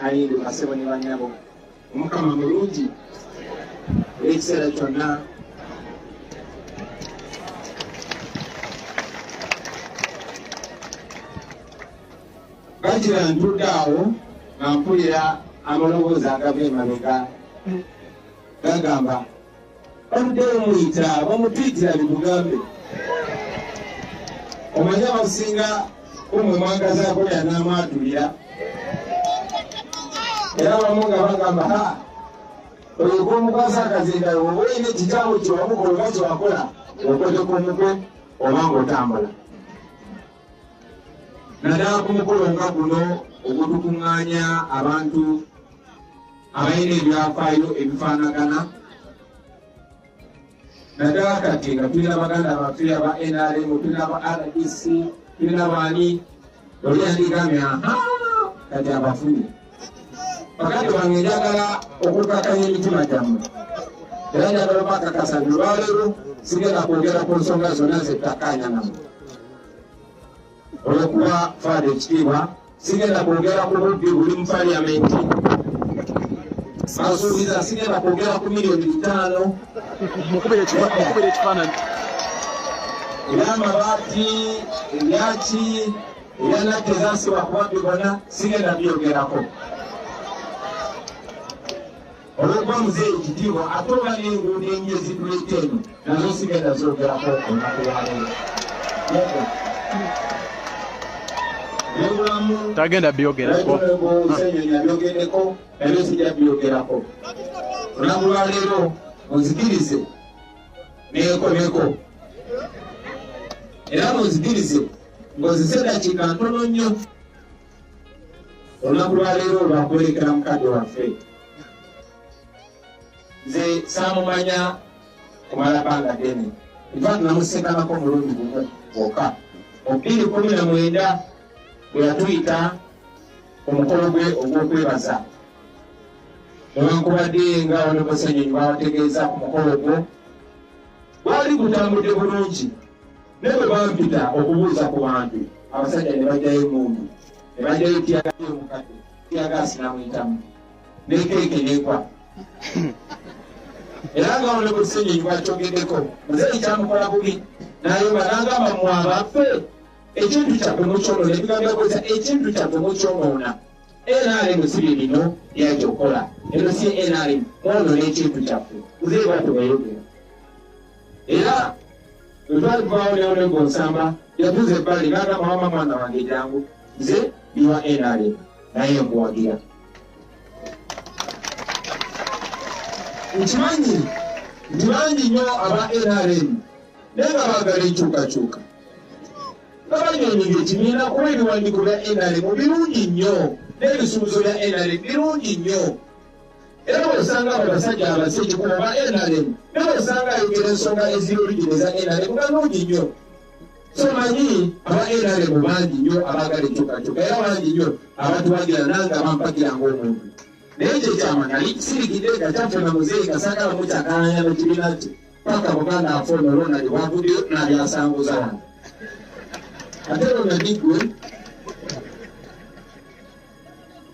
Kayindo basebo ne bannyabo, Omukama mulungi ekiseera kyonna. Bakira ntudde awo nga mpulira amaloboozi agava emabega gagamba baluddeyo muyita bamutuyitira bitugambe. Omanyi abasinga kumwe mwagazaako lyanamwatulira era abamu nga bagamba ha oyo gwomukwasa akazinda oba olina ekikyamu kyewamukola oba kyewakola okweteka omutwe oba ng'otambula. Naddala ku mukolo nga guno ogutukuŋŋaanya abantu abalina ebyafaayo ebifaanagana, naddala kati nga tulina baganda baffe aba NRM, tulina aba RDC, tulina baani, oli yandigambye aha kati abafunye. Bakadde bange njagala okukakanya emitima gyammwe era njagala obakakasa nti olwaleero sigenda kwogera ku nsonga zonna zettakkaanya nammwe. Olw'okuba faada ekitiibwa sigenda kwogera ku bubbi buli mu paliyamenti, basuubiza sigenda kwogera ku 5 miliyoni Mukubire ekifaananyi. Ebyamabaati ebyaki ebyanatta ezasibwa ku babbi bonna sigenda byogerako olw'okuba muzeeyi ekitiibwa, ate oba n'enguudo enyo ezituleeta eno nazo sigenda zogerako olunaku lwaleero. Byobulamu Tagenda byogerako. Ssenyonyi abyogeddeko, nabyo sijja byogerako olunaku lwaleero. Munzikirize neekomeko era munzikirize ng'ozise dakiika ntono nnyo. Olunaku lwaleero lwakuwerekera mukadde waffe. Nze saamumanya kumala bbanga ddene, infact namusisinkanako omulundi gumu gwokka mu 2019 bwe yatuyita ku mukolo gwe ogw'okwebaza. Newankubadde nga Honorable Ssenyonyi babategeeza ku mukolo ogwo gwali gutambudde bulungi, naye bwe bampita okubuuza ku bantu, abasajja ne bajjayo emundu ne bajjayo tear gas, omukadde tear gas namuyitamu nekeeke negwa. Era nga Honorable Ssenyonyi bwakyogeddeko, muzeeyi kyamukola bubi n'ayomba n'agamba, "Mmwe abaffe, ekintu kyaffe mukyonoona." Ebigambo byakozesa, ekintu kyaffe mukyonoona, NRM si bye bino byajja okukola, eno si NRM, mwonoona ekintu kyaffe. Muzeeyi bwatyo bweyogera. Era bwe twali tuvaawo ne Honorable Nsamba, yatuuza ebbali n'agamba, "Wama mwana wange jangu, nze ndi wa NRM naye nkuwagira." Nkimanyi nti bangi nnyo aba NRM naye nga baagala enkyukakyuka, nga banyonyiga ekibiina, kuba ebiwandiiko bya NRM birungi nnyo n'ebisuubizo bya NRM birungi nnyo. Era bw'osanga abo basajja abase ekikubo ba NRM, naye bw'osanga ayogera ensonga eziri origin eza NRM nga nnungi nnyo. So manyi aba NRM bangi nnyo abaagala enkyukakyuka, era bangi nnyo abatuwagira nange abampagira ng'omuntu. Naye ekyo ekyama nali kisirikidde nga kyaffe na muzeeyi, nga saagala mukyakalanya n'ekibiina kye paka muganda afe ono Ronald bwavuddeyo n'abyasanguza wano, ate Ronald gwe.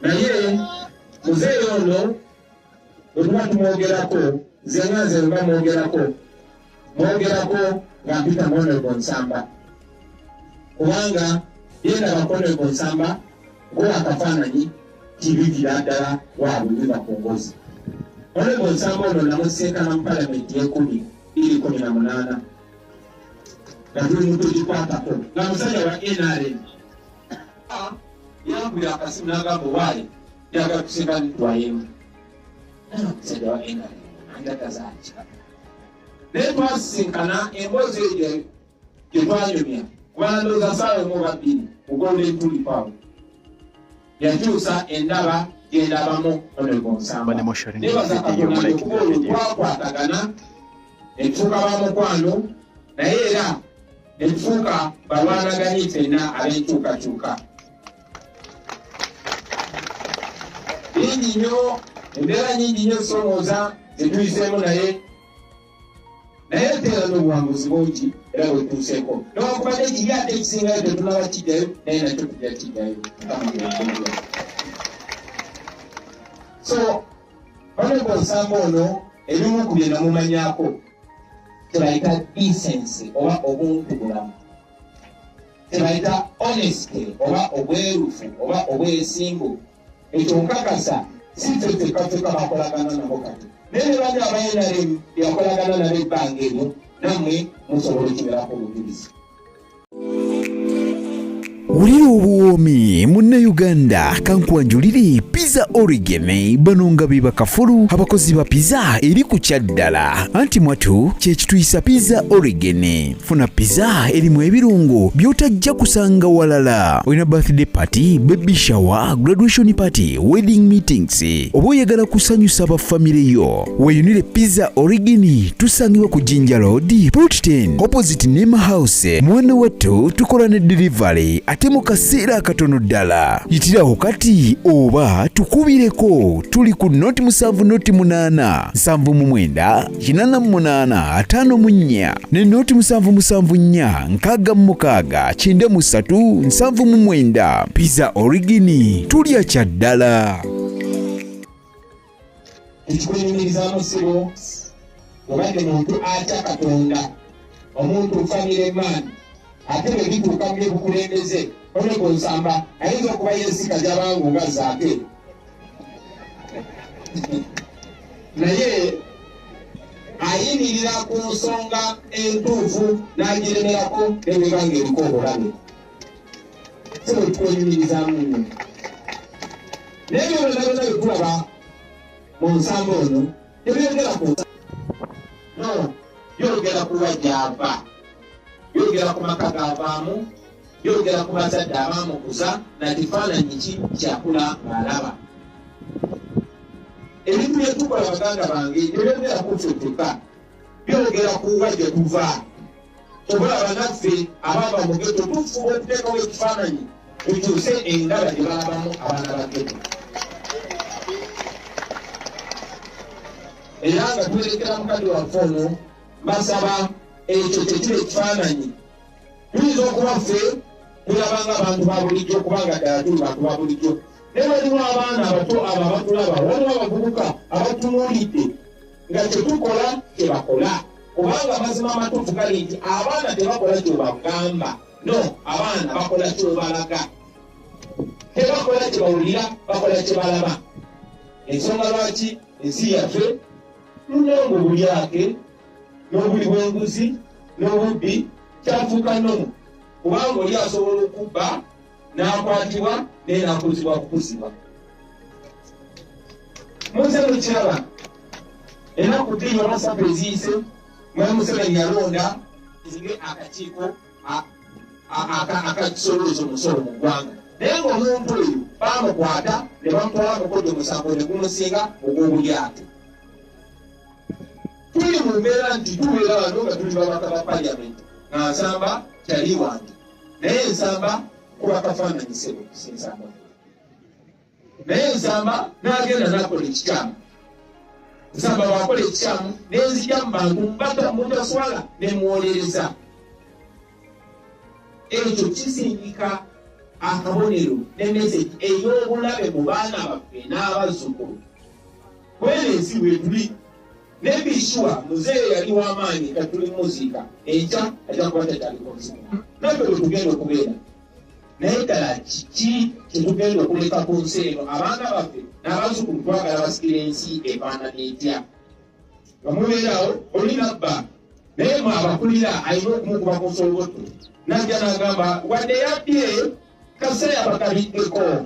Naye muzeeyi ono bwe tuba tumwogerako, nze nga nze mba mwogerako, mwogerako nga mpita mu Honorable Nsamba, kubanga yendaba Honorable Nsamba nkuba akafaananyi tibivira ddala waabwe biva ku ngozi. Honorable Nsamba ono namusisinkana mu palamenti y'ekumi 2018 nga tuli mu tugikwatako, nga musajja wa NRM. Yankubira akasimu n'agamba, "Owaaye, njagala tusinkane twayemu." Musajja wa NRM anjagaza ki? Naye twasisinkana, emboozi eyo gye twanyumya kubala ndowooza saawa emu oba bbiri mu Golden Tulip awo, yakyusa endaba gyendabamu Honorable Nsamba. Nebaza Katonda nti okuba olwo twakwatagana netufuuka ba mukwano, naye era netufuuka balwanaganyi ffenna ab'enkyukakyuka. Bingi nnyo, embeera nyingi nnyo ezisoomooza zetuyiseemu, naye ate era n'obuwanguzi bungi era bwetuuseeko, newankubadde ekiri ate ekisingayo tetunaba kijjayo, naye nakyo tujja kijjayo. Mukama gwe. So Honorable Nsamba ono ebimu ku bye namumanyako kyebayita decency oba obuntu bulamu, kyebayita honesty oba obwerufu oba obwesimbu. Ekyo nkakasa si ffe ffekka ffekka bakolagana nabo kati, naye ne bandi aba NRM yakolagana nabo ebbanga eryo, nammwe musobola okiwerako obujulizi. Wulira obuwoomi munnayuganda, kankwanjulire Pizza Origin. Bano nga be bakafulu abakozi ba pizza eri ku kyaddala, anti mwatu kyekituyisa Pizza Origin. Funa pizza erimu ebirungo by'otajja kusanga walala. Olina birthday party, baby shower, graduation party, wedding meetings, oba oyagala kusanyusa ba famire yo, weeyunire Pizza Origin. Tusangibwa ku Jinja Road, Plot 10, opposite Nema House. Mwana wattu, tukola ne delivery ate mu kaseera akatono ddala. Yitirawo kati oba tukubireko, tuli ku 0 7 0 8 79 88 54 ne 0 7 7 4 66 93 79. Pizza Origin, tulya kya ddala. Ekikunyumirizaamu ssebo, obadde muntu atya Katonda, omuntu family man, ate bwe bituuka mu byobukulembeze, Honorable Nsamba ayinza okuba yesika gyabangu nga Zaake, naye ayimirira ku nsonga entuufu n'agiremerako nebweba nga eriko obulabe. Si bwe tukwenyumirizaamu nnyo, naye ebyo byonna byonna byetulaba mu Nsamba ono tebyogera ku no, byogera ku wa gyava, byogera ku maka gavaamu, byogera ku bazadde abamukuza na kifaananyi ki kyakula ng'alaba. Ebintu byetukola, baganda bange, tebyogera ku ffe ffekka, byogera ku wa gye tuva. Obulaba naffe abava mu ghetto tufuba okuteekawo ekifaananyi tukyuse endaba gye balabamu abaana ba ghetto, era nga twerekera mukadde waffe ono. Mbasaba ekyo kyekiri ekifaananyi. Tuyinza okuba ffe tulabanga abantu ba bulijjo, kubanga ddala tuli bantu ba bulijjo, naye waliwo abaana abato abo abatulaba, waliwo abavubuka abatunuulidde nga kyetukola kyebakola, kubanga amazima amatuufu gali nti abaana tebakola kyobagamba, no, abaana bakola kyobalaga. Tebakola kyebawulira, bakola kyebalaba. Ensonga lwaki ensi yaffe lunonga obulyake n'obuli bw'enguzi n'obubbi kyafuuka nnomu, kubanga oli asobola okubba n'akwatibwa naye n'akuzibwa kukuzibwa. Muze mukiraba, enaku 2 oba 3 eziyise, Mwami Museveni yalonda zinge akakiiko akakisolooza omusolo mu ggwanga, naye ng'omuntu oyo bamukwata ne bamutwala mu kkooti, omusango ne gumusinga ogw'obulyake. Tuli mu mbeera nti tubeera wano nga tuli babaka ba Paliamenti, nga Nsamba kyali wange, naye Nsamba kuba kafaananyi sebo, si Nsamba. Naye Nsamba n'agenda n'akola ekikyamu. Nsamba bwakola ekikyamu, nenzija mu bantu mbata mutaswala nemuwolereza. Ekyo kisindika akabonero ne message ey'obulabe mu baana baffe n'abazzukulu. Kweno ensi bwetuli nebishuwa, muzeeyo yali w'amaanyi, katuli muziika enkya ajja kuba takyaliko nsi, naffe bwe tugenda okubeera. Naye ddala kiki kyetugenda okuleka ku nsi eno? Abaana baffe n'abazzukulu twagala basikira ensi efaanana etya? Nga mubeerawo oli nabba, naye mwe abakulira alina okumukuba ku nsolobotto najja n'agamba wadde yabbye kaseera bakabiddeko.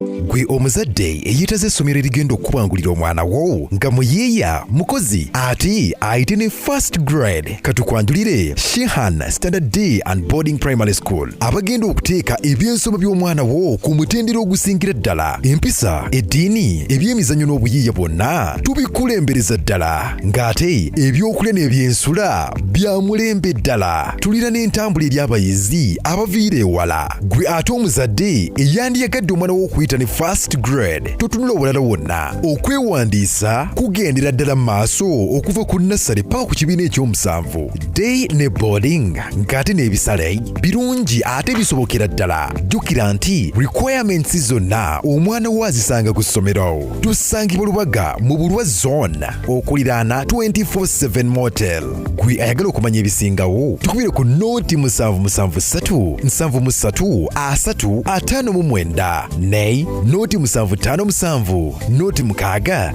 Gwe omuzadde eyeetaze essomero erigenda okukubangulira omwana wo nga muyiiya, mukozi ate ayite ne first grade, katukwanjulire Shehan Standard Day and Boarding Primary School, abagenda okuteeka ebyensoma by'omwana wo ku mutendera ogusingira ddala. Empisa, eddiini, ebyemizannyo n'obuyiiya bwonna tubikulembereza ddala, ng'ate ebyokulya n'ebyensula bya mulembe ddala. Tulina n'entambula eri abayizi abaviira ewala. Gwe ate omuzadde eyandiyagadde omwana wo okuyita ne first grade. Totunula obulala wonna. Okwewandiisa kugendera ddala mu maaso okuva ku nursery paka ku kibiina ekyomusanvu, day ne boarding, ng'ate n'ebisale birungi ate bisobokera ddala. Jjukira nti requirements zonna omwana wo azisanga ku ssomero. Tusangibwa Lubaga mu Bulwa Zone, okuliraana 24/7 Motel. Gwe ayagala okumanya ebisingawo, tukubire ku 077 73 30 59 ne 0757 06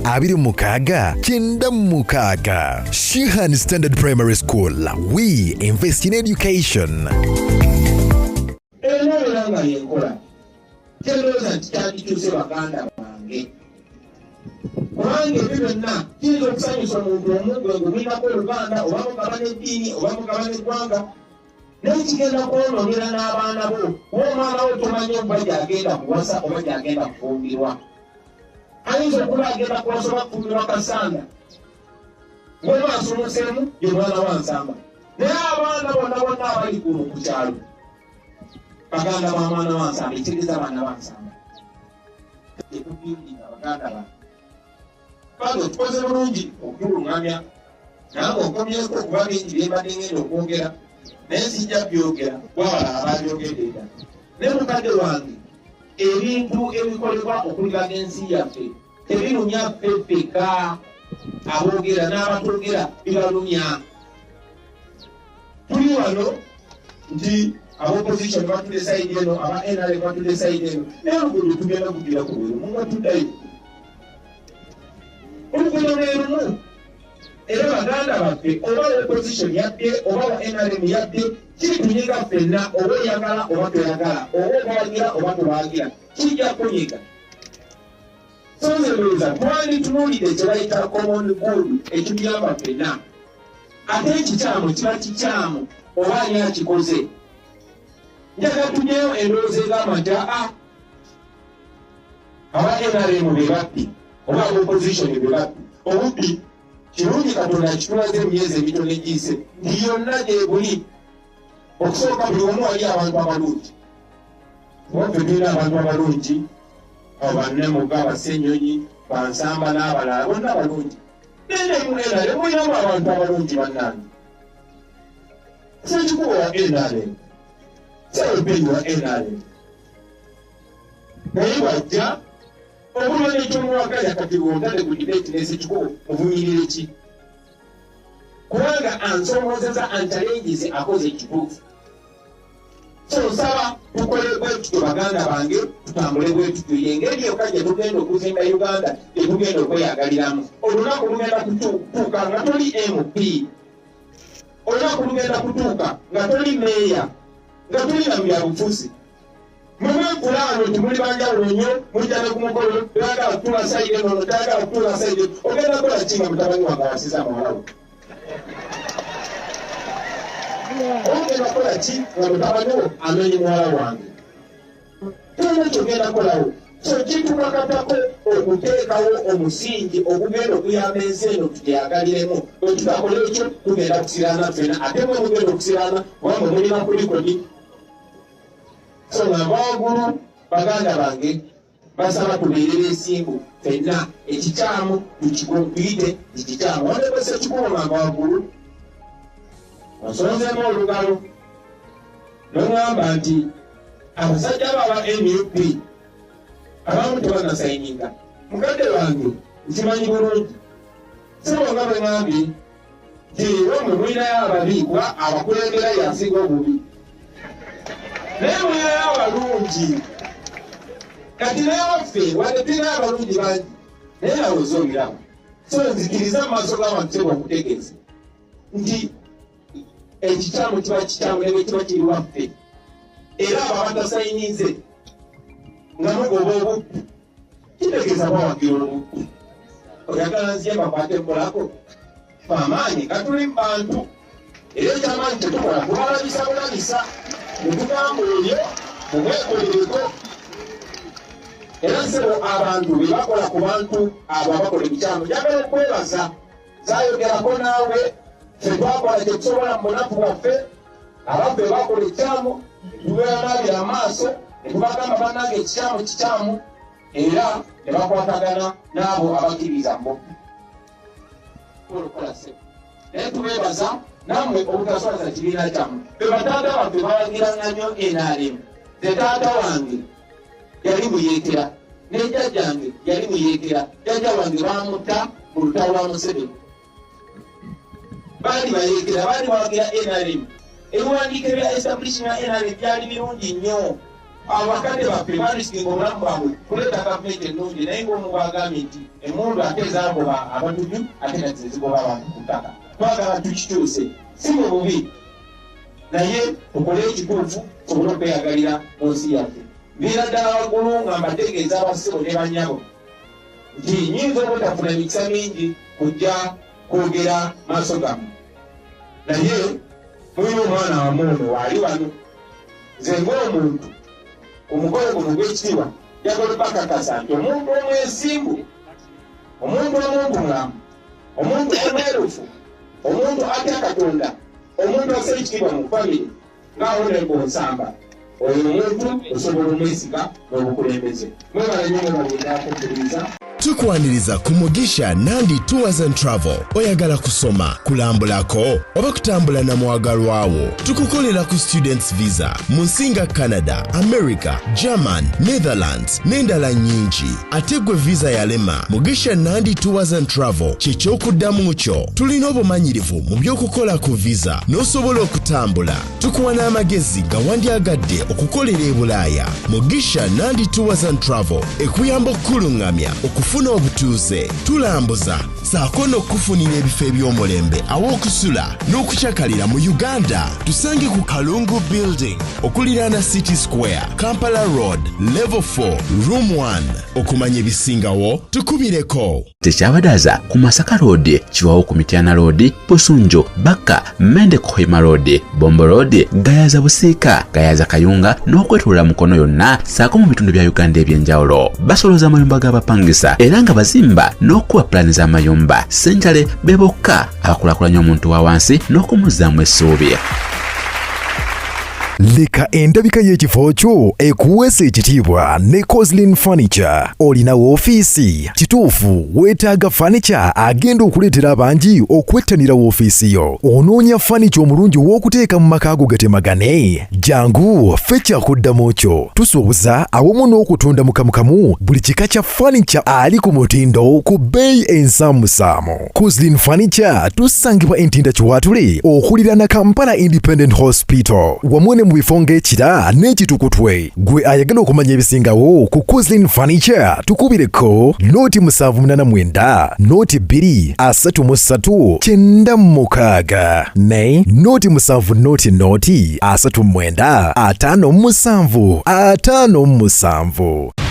26 96. Shihan Standard Primary School, we invest in education. Enabeera nga yenkola kyendowooza nti kyandikyuse, baganda bange, kubanga ebyo byonna kiyinza okusanyusa omuntu omu gwe ngulinako oluganda, oba mugabana eddiini, oba mugabana eggwanga, naye kigenda kwonoonera n'abaana bo, kuba omwana wo tomanyi oba gyagenda kuwasa oba gyagenda kufumbirwa. Ayinza okuba agenda kuwasa oba kufumbirwa Kasanda, ng'oba asumuseemu ye mwana wa Nsamba, naye abaana bonna bonna abali kuno ku kyalo baganda ba mwana wa Nsamba, ekitegeeza abaana ba Nsamba tekubyulinga. Baganda bange, bange, tukoze bulungi okutulungamya. Nange okomyeko okuba bingi byembadde ngenda okwogera, naye sijja byogera, wabalala babyogedde dda. Naye mukadde wange, ebintu ebikolebwa okulibaga ensi yaffe tebirumya ffe ffeka aboogera, n'abatogera bibalumya. Tuli wano nti aba opposition batudde side eno, aba NRM batudde side eno, naye oluguudo tugenda kugira ku lumu nga tuddayo, oluguudo lwe lumu. Era baganda baffe, oba opposition yabbye oba wa NRM yabbye, kiritunyiga ffenna, oba oyagala oba toyagala, oba obawagira oba tobawagira, kijja kunyiga. So nze ndowooza twanditunuulidde kye bayita common good, ekituyamba ffenna. Ate ekikyamu kiba kikyamu, oba ani akikoze. Njagala tugyeyo endowooza egamba nti aa, aba NRM be babbi oba aba opposition be babbi. Obubbi kirungi Katonda kitulaze mu myezi emitono egiyise nti yonna gyebuli. Okusooka buli omu wali abantu abalungi, oba ffe tulina abantu abalungi, abo bannemuga, Basenyonyi, Bansamba n'abalala bonna balungi. Nene mu NRM mulinamu abantu abalungi, bannange. Sekikubo wa NRM, Sewepenyi wa NRM, naye wajja obulwa nekyomuwaganya. Kati wontadde ku debate nesekikubo, muvumirire ki? Kubanga ansomozeza, anchallenges, akoze ekituufu. So nsaba tukole bwe tutyo, baganda bange, tutambule bwe tutyo. Yengeri yokka gye tugenda okuzimba Uganda, gye tugenda okweyagaliramu. Olunaku lugenda kutuuka nga toli MP, olunaku lugenda kutuuka nga toli meeya, nga tuli na mu byabufuzi. Mumwekulaano timuli banjawulo nnyo, mujja ne ku mukolo, toyagala kutuula side eno, toyagala kutuula side. Ogenda kukola ki nga mutabani wange awasiza muwala we? Ogenda kukola ki nga mutabani wo anonye muwala wange? Tolina kyogenda kukolawo. So kitukakatako okuteekawo omusingi ogugenda okuyamba ensi eno tutyagaliremu. Bwe tutakola ekyo, tugenda kusiraana ffena, ate bwe mugenda okusiraana, kubanga mulina kulikodi. So nga nva waggulu, baganda bange, basaba tubeere beesimbu ffenna, ekikyamu tuyite ekikyamu. Wandebwesa ekikubo nga nva waggulu, onsonzeemu olugalo noŋŋamba nti abasajja abo aba NUP abamu tebanasayininga. Mukadde wange, nkimanyi bulungi, sebo, nga bwe ŋŋambye nti wamwe mulinayo ababi, kuba abakulembera yasinga obubi, naye mulinayo abalungi. Kati nayewaffe wadde tulinayo abalungi bangi, naye nawe ozongeramu. So nzikiriza mu maaso g'abantu, sebo, okutegeeza nti ekikyamu kiba kikyamu ne bwe kiba kiri waffe. Era abo abatasayinize nga mugoba obubbi, kitegeeza bawagira obubbi. Oyagala nziye bakwate mulako amaanyi gatuli mu bantu, era ekyamaanyi tetukola kubalabisa bulabisa, netugamba oyo mumwekolereko. Era nsebo, abantu be bakola ku bantu abo abakola ebikyamu, njagala okwebaza, zayogerako naawe. Ffe twakola kyetusobola mu bunafu bwaffe. Abaffe bakola ekikyamu, tubeeranaabira amaaso netubagamba, bannange, ekikyamu kikyamu. Era ne bakwatagana n'abo abakkiriza bo. Naye tubeebaza nammwe obutaswaza kibiina kyammwe. Be bataata baffe bawagiranga nnyo NRM. Nze taata wange yali muyeekera, ne jjajjange yali muyeekera. Jjajja wange baamutta mu lutalo lwa Museveni. Baali bayeekera, baali bawagira NRM. Ebiwandiiko ebya establishing ya NRM byali birungi nnyo. Abakadde baffe barisikinga obulamu bwabwe kuleeta gavumenti ennungi, naye ng'omu bwagambye nti emmundu ate ezaagoba abatuju ate kati zezigoba abantu ku ttaka. Twagala tukikyuse, si mu bubi, naye tukole ekituufu tusobole okweyagalira mu nsi yaffe. Mbiira ddala waggulu nga mbategeeza abassebo ne bannyabo nti nnyinza obutafuna mikisa mingi kujja kwogera maaso gammwe, naye mulina omwana wammwe ono waali wano. Nze ng'omuntu ku mukolo guno ogw'ekitiibwa njagala obakakasa nti omuntu omwesimbu, omuntu omuntu mulamu, omuntu omwerufu, omuntu atya Katonda, omuntu assa ekitiibwa mu famire nga Honorable Nsamba, oyo omuntu osobola omwesiga n'obukulembeze. Mwebale nnyo, mwebale ddala kukkiriza. Tukwaniriza ku Mugisha Nandi Tours and Travel. Oyagala kusoma, kulambulako oba kutambula na mwagalwa wo? Tukukolera ku students visa mu nsi nga Canada, America, German, Netherlands n'endala nnyingi. Ate gwe visa yalema, Mugisha Nandi Tours and Travel kye ky'okuddamu kyo. Tulina obumanyirivu mu by'okukola ku visa n'osobola okutambula. Tukuwa n'amagezi nga wandyagadde okukolera e Bulaaya. Mugisha Nandi Tours and Travel ekuyamba okukuluŋŋamya okufuna obutuuze. Tulambuza ssaako n'okukufunira ebifo eby'omulembe aw'okusula n'okukyakalira mu Uganda. Tusange ku Kalungu Building okuliraana City Square, Kampala Road, Level 4, Room 1. Okumanya ebisingawo tukubireko. Tekyabadaza ku Masaka Road, Kiwawo ku Mityana Road, Busunju, Bakka, Mende Kohima Road, Bombo Road, Gayaza Busiika, Gayaza Kayunga n'okwetoloola Mukono yonna ssaako mu bitundu bya Uganda eby'enjawulo. Basolooza amayumba g'abapangisa era nga bazimba n'okukuba pulaani z'amayumba. Ssenjale be bokka abakulaakulanya omuntu wa wansi n'okumuzzaamu essuubi. Leka endabika y'ekifo kyo ekuweesa ekitiibwa ne Coslin Furniture. Olina woofiisi? Kituufu weetaaga furniture agenda okuleetera abangi okwettanira woofiisi yo. Onoonya furniture omulungi ow'okuteeka mu maka go gatemagane? Jangu ffe kyakuddamu kyo. Tusuubuza awamu n'okutunda mukamukamu buli kika kya furniture ali ku mutindo ku bbeeyi ensaamusaamu. Coslin Furniture tusangibwa Entinda Kiwaatule okuliraana Kampala Independent Hospital wamu ne mu bifo ng'Ekira n'Ekitukutwe. Gwe ayagala okumanya ebisingawo ku Coslin Furniture tukubireko 0 789 0 2 33 96 ne 0 7 0 0 39 57 57.